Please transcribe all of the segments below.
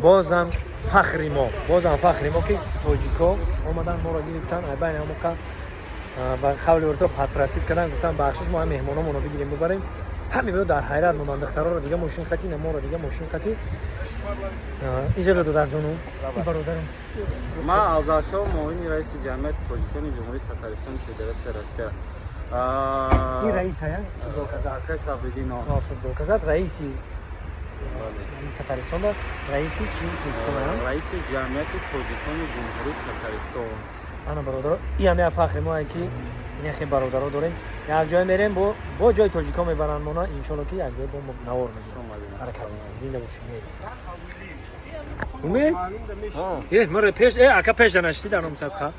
Бозам фахри мо, бозам фахри мо, ки тоҷико омадан, моро гирифтан, ай байни ҳамоқа ба қавли урусо попросить кардан, гуфтан: «Бахшиш, мо ҳам меҳмономонро бигирем, бибарем». Ҳами бо дар ҳайрат монданд. Духтароро дига мошин қатӣ, на моро дига мошин қатӣ. Инҷа бе додарҷону бародарам. Ман Авзалшо, муовини раиси ҷамъияти тоҷикони Ҷумҳурии Татаристони Федератсияи Россия. Ин раис ая футболказа. Акай Сабриддинов. Футболказа, раиси Татаристонда, раиси чи тоҷикон? Раиси ҷамъияти тоҷикони Ҷумҳурии Татаристон. Ана, бародаро, и ҳам як фахри мо, ки инахе бародаро дорем. Як ҷой мерем, бо ҷои тоҷикон мебаранд мона, иншолло, ки як ҷой бо навор мегирем, ҳаракат мекунем. Зинда бошем. Умед, э, мара пеш, э, ака, пеш данашти дар ном садқа.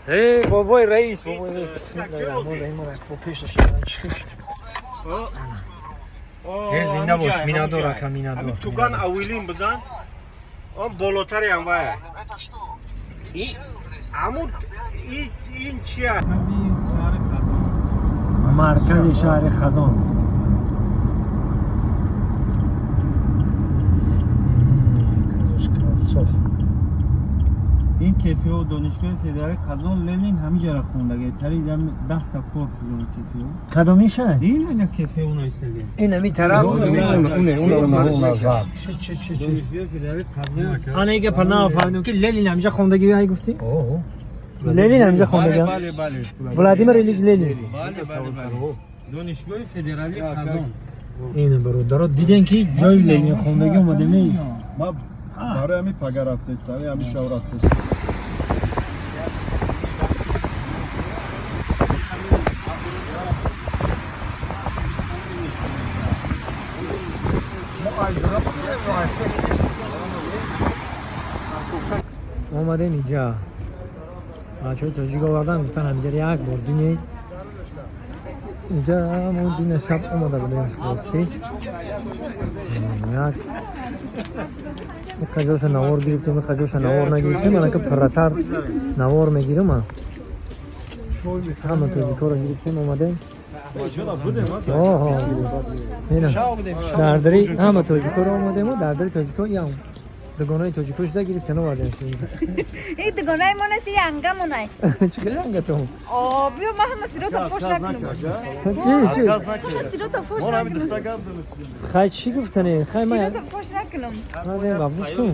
Э, бобои раис, бобои раис, бисмиллаҳи раҳмони раҳим. Мара бо пеш нашидан чӣ? Э, зинда бош, миннатдор, ака, миннатдор. Туган аввилин бизан, он болотари ам вая. Аму ин чия? Маркази шаҳри Қазон. Ин КФУ, Донишгоҳи федералии Қазон, Ленин ҳамиҷара хондаге, тари 10 та корпус дора КФУ. Кадомиша? Ин ина КФУ наистаге. Ин ами тараф? Чи, чи, чи? Донишгоҳи федералии Қазон. Ана, ига па нафаҳмидем, ки Ленин ҳамиҷа хондаги. Ай, гуфтӣ, Ленин ҳамиҷа хондаги? Бале, бале. Владимир Ильич Ленин. Бале, бале, бале, Донишгоҳи федералии Қазон. Ин бародаро, дидем, ки ҷои Ленин хондаги омадем. Ма барои ҳами пага рафтестам, ҳами шав рафтестам. Омадем инҷа, бачаҳои тоҷик овардан, гуфтан ҳамиҷа як бор бинед. Инҷа мо дина шаб омада будем. Ростӣ, як иқа ҷоша навор гирифтем, иқа ҷоша навор нагирифтем. Анака пурратар навор мегирам. Ҳама тоҷикоро гирифтем, омадем. Оҳо, дар дари ҳама тоҷикоро омадему, дар дари тоҷико ям дугонаи тоҷико шуда гирифтен, овардем. Ин дугонаи мо нест, ин янга-монай. Чӣ хеле ангатон? О, биё, ман ҳама сирота фош накунам. Чи, чи? Ҳама сирота фош накунам. Хай, чӣ гуфтане? Хай, ма Сирота фош накунам. ба гуфтум.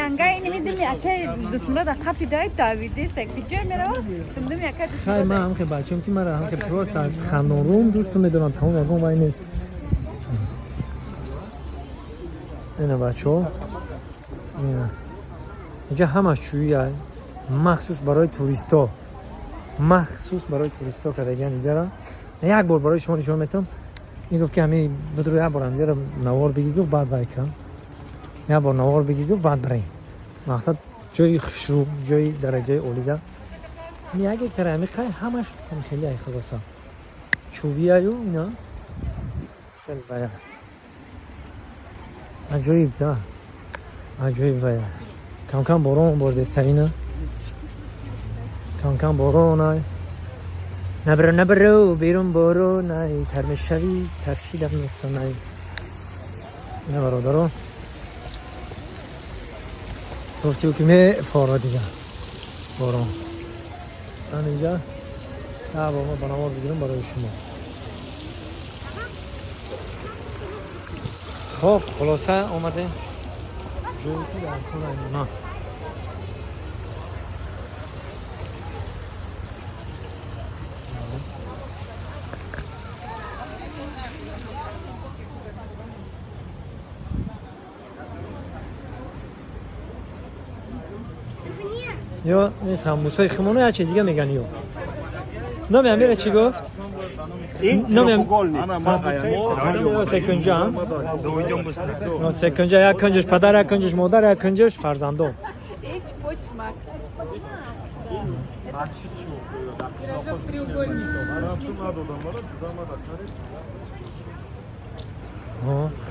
Янга ин мидими акай дусмурода қапи дай давидест, куҷо мерава? Думдуми акай Хай, ман дусмурода. ҳамхе бачам, ки мара ҳамхе просто хандонрум дӯсту медорам, тамом, ягон вай нест. Ина, бачаҳо, ина инҷа ҳамаш чӯя, махсус барои туристо, махсус барои туристо кардагиан. Инҷара як бор барои шумо нишон метам. Ин гуфт, ки ҳами будру як бор ҳаминҷара навор бигир, гуфт, баъд вай кам, як бор навор бигир, гуфт, баъд барем. Мақсад ҷои хушрӯ, ҷои дараҷаи олида. Як гектар ҳами қай ҳамаш ҳам хеле ай, хулоса, чӯбиаю ина хеле бая аҷоиб да, аҷоиб бая. Камкам борон бордестарина, камкам боронай. Набро, набро, берун боронай, тар мешавӣ, таршидам месонай. Ина, бародаро, гуфтию, ки мефора дига борон. Ман инҷа бо ма ба навор бигирам барои шумо. Хоб, хулоса, омадем ҷое, ки дар кунаймона. Ё ин самбусаи химоно, як чи дига меган. Ё номи амира чӣ гуфт? Номи секунҷа, секунҷа, як кунҷаш падар, як кунҷаш модар, як кунҷаш фарзандон. Эчпочмак. Пирожок треугольник.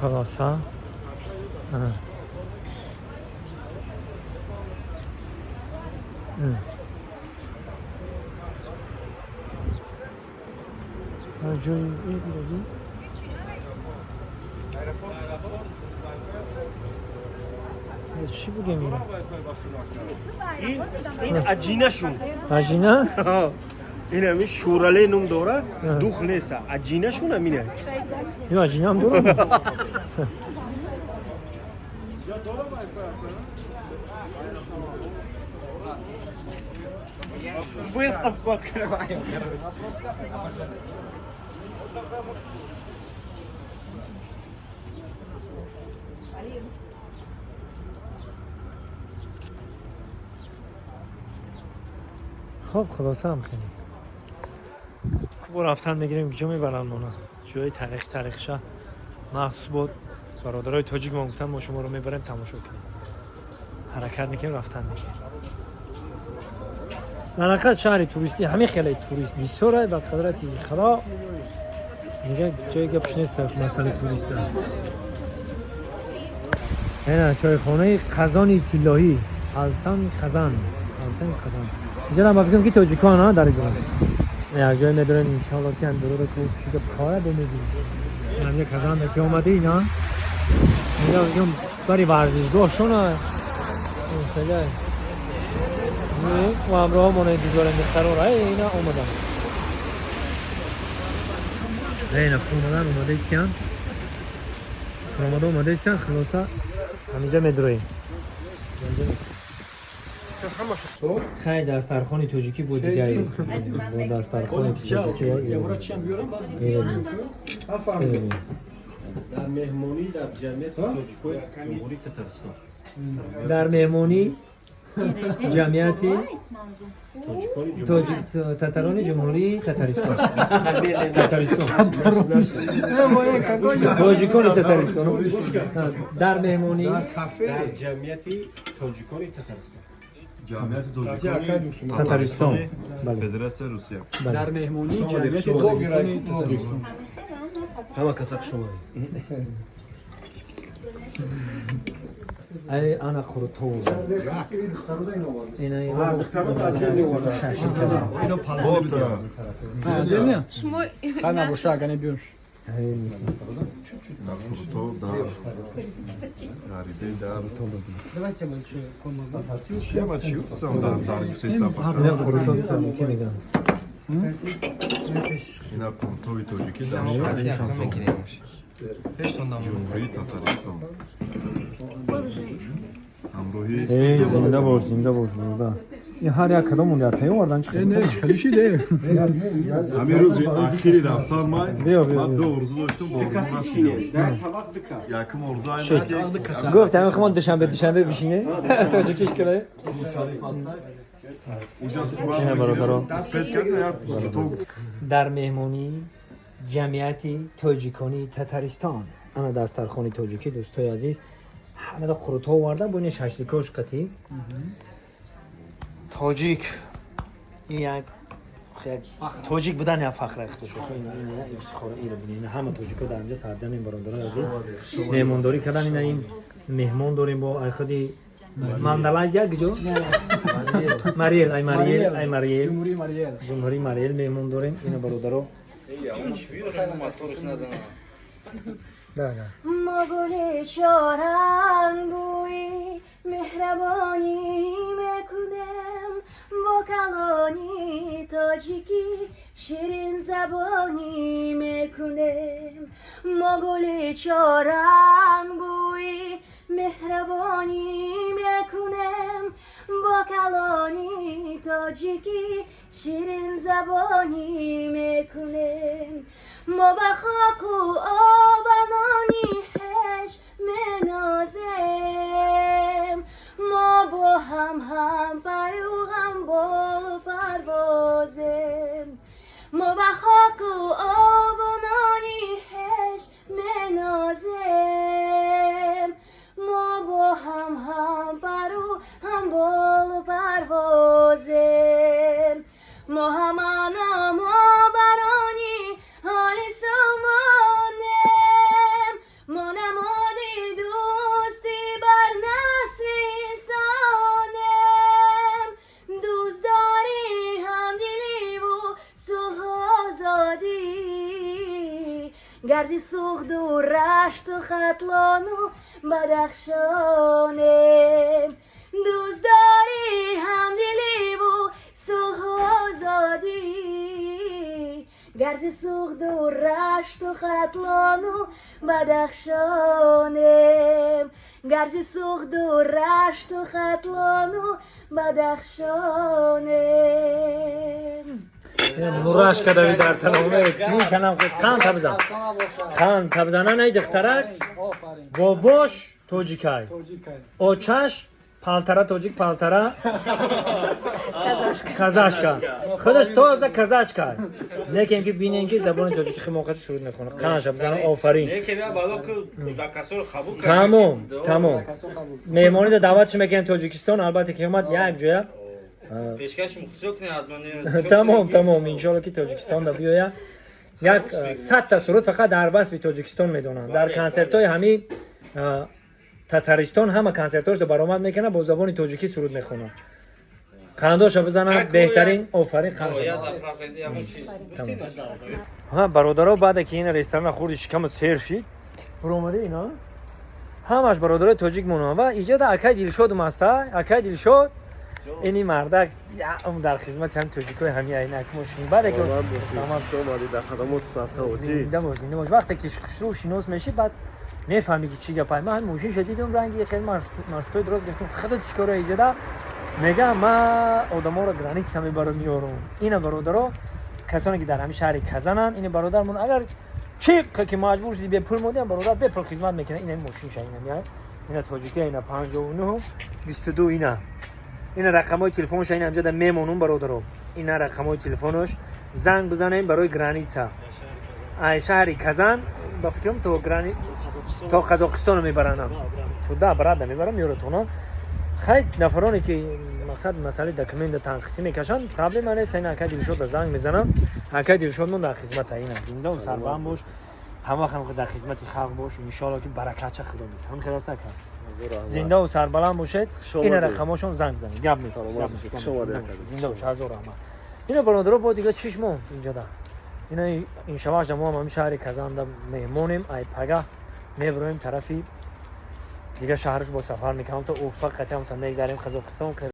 Хулоса. Ана. Ҷои ин. Чӣ бугем ина? Ин аҷинашун. Аҷина? Ин ҳами шӯрале ном дора, дух неста. Аҷинашун ҳамина. Ин аҷинаам дорам. Выставку открываем. Хоб, хулоса ҳам хеле бо рафтан мегирем, куҷо мебаранд мона, ҷои таърих, таърихша махсус бо бародарои тоҷик мо гуфтан, мо шуморо мебарем, тамошо кунем. Ҳаракат мекунем, рафтан мекунем. Дар ҳақиқат шаҳри туристӣ, ҳамин хеле турист бисёр, ба қадрати худо дига ҷои гапш нест, масъалаи туриста. Ина чойхонаи Қазони тиллоҳӣ, Алтан Қазан, Алтан Қазан. Инҷа ба фикрам ки тоҷикон дар ҷо як ҷое медорем, иншоалло ки андуруро ку чиза бихоҳад мегирем. Ҳамҷа Казан ки омадӣ, ина инҷа мегӯям бари варзишгоҳшона хеле ва ҳамроҳамон интизорем духтарора. Ина омадан, ина фуромадан омада истиян, фуромада омада истиян. Хулоса, ҳаминҷа медуроем. Хай, дастархони тоҷикӣ бо дигари бо дастархони тоҷикӣ. Дар меҳмонӣ дар ҷамъияти тоҷикои Ҷумҳурии Татарстон. Дар меҳмонӣ ҷамъияти татарони Ҷумҳурии Татаристон, Татаристон, тоҷикони Татаристон дар меҳмонӣ дар ҷамъияти тоҷикони Татаристон. Ҷамъияти тоҷикони Татаристон. Федератсияи Русия. Дар меҳмонии ҷамъияти тоҷикони Татаристон. Ҳама каса хуш омадед. Ай, ана қурутов. Ина Шумо Қана боша, агане биёш. Қурутов дар ғарибе дар Давайте большой комнату. Дар гуфтесапа. Ина қурутови тоҷикӣ мегӯям. Ина қурутови тоҷикӣ дар шаҳри Қазон, Ҷумҳурии Татаристон. Ҳамроҳи Эй, зинда бош, зинда бош, бародар. Ин ҳар як кадом дар овардан чӣ? Не, хеле шиде. Ҳамин рӯзи ахири рафтан ман Биё, биё, ман биё. ду орзу доштам, бо орзу расидам. Дар табақ ду кас. Якум орзу айн буд ки Гуфт ҳамин хумон душанбе, душанбе бишине. Тоҷикиш кале. Шариф ҳаста. Уҷа сурат Ина бародаро. спет кардем, як қурутов. Дар меҳмонӣ ҷамъияти тоҷикони Татаристон. Ана дастархони тоҷикӣ, дӯстои азиз. Ҳамада қурутҳо овардан бо ин шашликош қатӣ. Тоҷик ин як тоҷик будан як фахр ифтихор. Ира бинед, ҳама тоҷико дар инҷа сарҷамъ, бародарои азиз, меҳмондорӣ кардан. Ина ин меҳмон дорем бо айхуди Мандалазия, куҷо? Мариел, ай Мариел, ай Мариел. Ҷумҳурии Мариел. Ҷумҳурии Мариел меҳмон дорем. Ина бародаро. Да, да. Мо гули чорангбӯи меҳрабонӣ мекунем, бо калони тоҷикӣ ширинзабонӣ мекунем. Мо гули чорангбӯи меҳрабонӣ мекунем, бо калони тоҷикӣ ширинзабонӣ мекунем. Мо ба хоку обанони ҳеч менозем, мо бо ҳам ҳампару ҳамболу парвозем. Мо ба хоку обанони ҳеч менозем, мо бо ҳам ҳампару ҳамболу парвозем. Мо ҳамана мо барони ҳоли сомонем, мо намоди дӯстӣ бар насли инсонем. Дӯстдори ҳамдиливу сулҳу озодӣ, гарзи суғду рашт. Рашту Хатлону Бадахшонем. Дӯстдори ҳамдиливу сулҳу озодӣ, Гарзи Суғду Рашту Хатлону Бадахшонем. Гарзи Суғду Рашту Хатлону Бадахшонем. Мурашка дави дар таномер меканам. Қан табзан, қан табзана. Най, духтарак, бобош тоҷикай, очаш палтара тоҷик, палтара казашка, худаш тоза казачка, лекин ки бинем, ки забони тоҷики химоқати суруд мехонад. Қанша бизана, офарин. Тамом, тамом. Меҳмонида даъватш мекунем Тоҷикистон, албатта, ки омад як ҷоя. Тамом, тамом. Иншолло, ки Тоҷикистонда биёя, як 100-та суруд фақат дар васфи Тоҷикистон медонанд. Дар консертҳои ҳамин Татаристон ҳама консертҳошро баромад мекунад, бо забони тоҷикӣ суруд мехонад. Қандоша бизанад, беҳтарин, офарин. Қанша, бародаро, баъде ки ин ресторана хурди, шикамат сер шид, буромади. Ина ҳамаш бародарои тоҷик монанд ва иҷода акай Дилшодум аста. Акай Дилшод, ини мардак дар хизмати ҳами тоҷикои ҳами айнак мошин. Баъде ки зинда бош, зинда бош. Вақте ки хушрӯ шинос мешӣ, баъд мефаҳмӣ, ки чӣ гапай. Ман ҳами мошинша дидум, ранги хеле маршрутои дуроз, гуфтум, худо, чӣ кора иҷода? Мегам, ма одаморо граница мебарам, меёрам. Ина, бародаро, касоне ки дар ҳамин шаҳри Казананд, ина бародармон, агар чӣ ки маҷбур шуди, бепул модиам, бародар бепул хизмат мекунад. Ина мошинша, ина, ина тоҷикия, ина 59 22, ина рақамҳои телефонша, ина ҳамҷода мемонум, бародаро. Ина рақамҳои телефонош, занг бизанем барои граница. Ай шаҳри Казан, ба фикрам, то Қазоқистоно мебаранам, туда брада мебарам, меёратона. Хай, нафароне ки мақсад масъалаи документа танқисӣ мекашанд, проблема нест. Ина акай Дилшода занг мезанам, акай Дилшодмон дар хизмата. Ина, зиндаву сарбанд бош, ҳама вақт дар хизмати халқ бош. Иншоалло, ки баракатша Худо медиҳад. Ҳам хел аст, ака, зиндаву сарбаланд бошед. Ина рақамошон, занг бизанед, гап нест. Зинда бош, ҳазор раҳмат. Ина, бародаро, бо дига чиш монд инҷода? Ина иншаллоҳ, мо ҳам ҳамин шаҳри Казанда меҳмонем. Ай пага мебироем тарафи дига шаҳраш, бо сафар мекунам то Уфа, қатъиам то мегзарем Қазоқистон.